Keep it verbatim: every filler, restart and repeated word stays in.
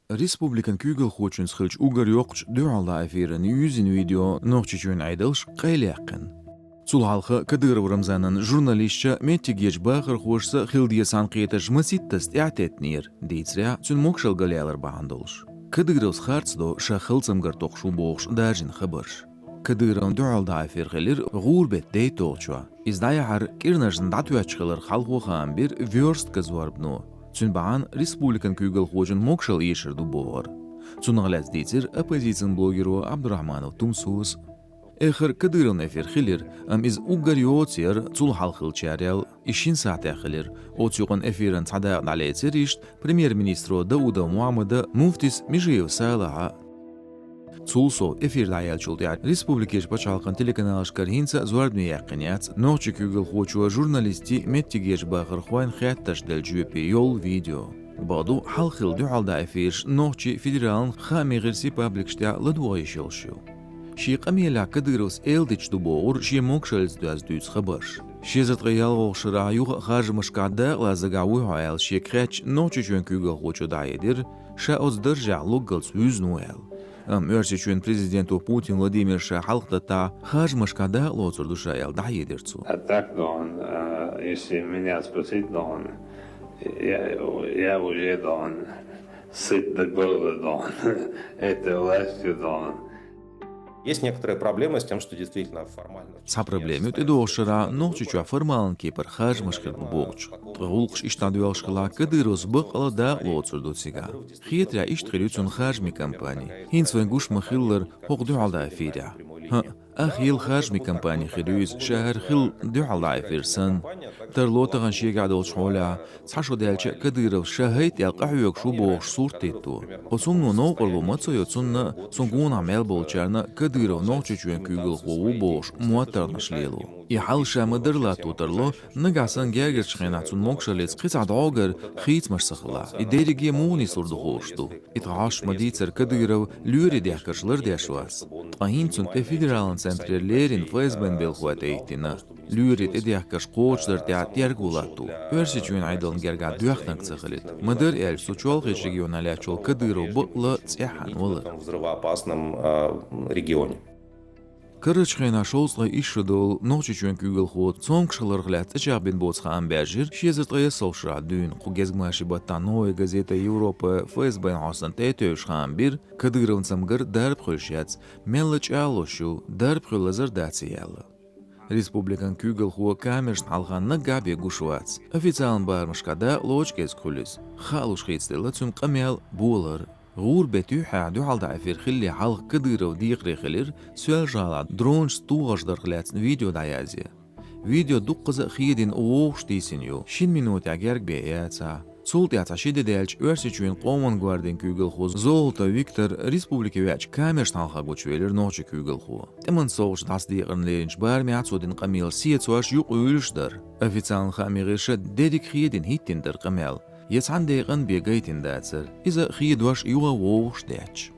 Республикан куьйгалхочуьнца хиллачу уггар йоккхачу дуьхьал дӀа эфиран юьззина видео Нохчийчоьнан Ӏедалша къайлаяьккхина. Цул хьалха Кадыров Рамзанан журналисташа меттигерчу бахархошца хила деза цхьаьна кхеташ масийттаза тӀаьхьатеттинера, дийцарехь, цуьнан могашалла галъялар бахьана долуш. Кадыровс харц до ша хала цамгар токхуш ву бохуш даржийна хабарш. Кадыровн дуьхьал дӀа эфир хилира гӀуран беттан дейтталгӀачохь. Иза дӀаяхьар кӀирнашна дӀатоьттуш хиларх хьалхо хаам бира Вёрстка зорбано. Цуьнан бахьана республикан куьйгалхочун могашалла эшар ду бохура. Цунах лаьцна дийцира оппозицин блогеро Абдурахманов Тумсос. Эххар Кадыровн эфир хилира, амма иза уггар йоцу яра цул хьалха хиллачарел, и шина сахьтехь хилира. Оцу юкъана эфиран цхьа дакъа дӀалецира иштта премьер-министро Даудов Мухьаммада, муфтис Межиев Салахьа. Цул сов, эфир дӀаяьллачул тӀаьхьа республикерчу пачхьалкхан телеканалашкара хӀинца а зорбане яьккхина яц нохчийн куьйгалхочо журналистийн, меттигерчу бахархойн хеттарш делла жоьпе йолу видео. Бакъду, хьалха хилла дуьхьал дӀа эфираш нохчийн федералан, хаамийн гӀирсийн пабликаш тӀехь ладогӀа йиш йолуш ю. Шен къамелехь Кадыровс эладиташ ду бохура шен могашаллица доьзна дуьйцу хабарш. Ши эзар ткъе ялхолгӀачу шарахь юха а харжамашкахь дакъалаза дагахь вуй хьо аьлла шега хаьттича, Нохчийчоьнан куьйгалхочо дӀахьедира, ша оцу даржехь логгалц вуьзна ву аьлла. Амма Оьрсийчоьнан президенто Путин Владимира ша хьалха даттахь, харжамашкахь дакъа лоцур ду ша аьлла дӀахьедира цо. А так, да он, э, если меня спросить, да он, я, я уже, да он, сыт до горла, да он, этой властью, да он. Есть некоторые проблемы с тем, что действительно формально. Цхьа проблема ю тӀедогӀучу шарахь Нохчийчохь формалан кепара харжамаш хир бу бохучух. Ткъа гӀуллакхаш иштта дӀадоьлхуш хилахь, Кадыровс баккъала дакъа лоцур ду цигахь. Хетарехь, иштта хир ю цуьнан харжамийн кампани. ХӀинца вайна гуш ма-хиллара, хӀокху дуьхьал дӀа эфирехь. ХӀаъ, ах елла харжамийн кампани хир ю иза, ша хӀара хилла дуьхьал дӀа эфир санна. Тарло тахана шегахь долчу хьолехь, цхьа шо даьлча а Кадыровс ша хӀайт аьлла къахьоьгуш ву бохуш сурт хӀитто. Оцу хӀумано новкъарло ма ца йо цунна, цунна гонах мел болчарна Кадыров Нохчийчоьнан куьйгалхо ву бохуш моттаргӀанаш лело. И хьал ша ма-дарра латто тарло, нагахь санна гергарчу хенахь цунна могашаллица кхин цхьа дӀогара хийцамаш ца хилахь, и дерриге муха нислур ду хууш ду. И тхан хьош ма-дийцара Кадыров лоьрийн дехкарш лардеш вац. Ткъа хӀинца цунна тӀе федералан центрера леррина ФСБ-н белхахой тӀехӀиттина. Лоьрийн тӀедехкарш кхочушдар тӀехь терго латто, Оьрсийчоьнан Ӏедална гергахь доьхнарг ца хилийта. Ма-дарра аьлча, цу чолхечу регионехь лаьттачу Кадыров бакъала цӀеххьана валар. Взрывоопасном, э, регионе. Карарчу хенахь шовзткъе исс шо долу Нохчийчоьнан куьйгалхо цомгуш хиларх лаьцна цӀе чекхбина боцу хаам баьржира ши эзар ткъе ялхолгӀачу шарахь дуьйна. Кху гезгмашин баттахь «Новая газета Европы» ФСБ-н хьостана тӀе а тевжаш хаам бира, Кадыровн цамгар дарба хуьлуш яц, мелла а чӀагӀлуш ю, дарба хуьлу лазар дац и аьлла. Республикан куьйгалхо камерашна хьалха наггахь бен гуш вац. Официалан барамашкахь дакъа лоцуш кӀезиг хуьлу иза. Хаалуш хийцаделла цуьнан къамел, болар. ГӀуран беттан юьххьехь дуьхьал дӀа эфир хиллале хьалха Кадыров декхаре хилира Соьлжа-ГӀалахь дронашца тохарш дарх лаьцна видео дӀаязъян. Видео дуккхаза а хедина вовшах тийсина ю, шина минотехь герга бен яцахь. Цул тӀаьхьа цхьа ши де даьлча Оьрсийчоьнан Къоман гвардин куьйгалхо Золотов Виктор республике веача камерашна хьалха гучувелира нохчийн куьйгалхо. ТӀеман совгӀаташ дӀасадекъарна леринчу барамехь цо дина къамелаш сецош юкъавуьйлуш дара. Официалан хаамийн гӀирсаша дерриг хедина хӀиттина дара къамел. Я цхьана декъана бен гайтина дацара. Иза хедош юха вовшах детташ.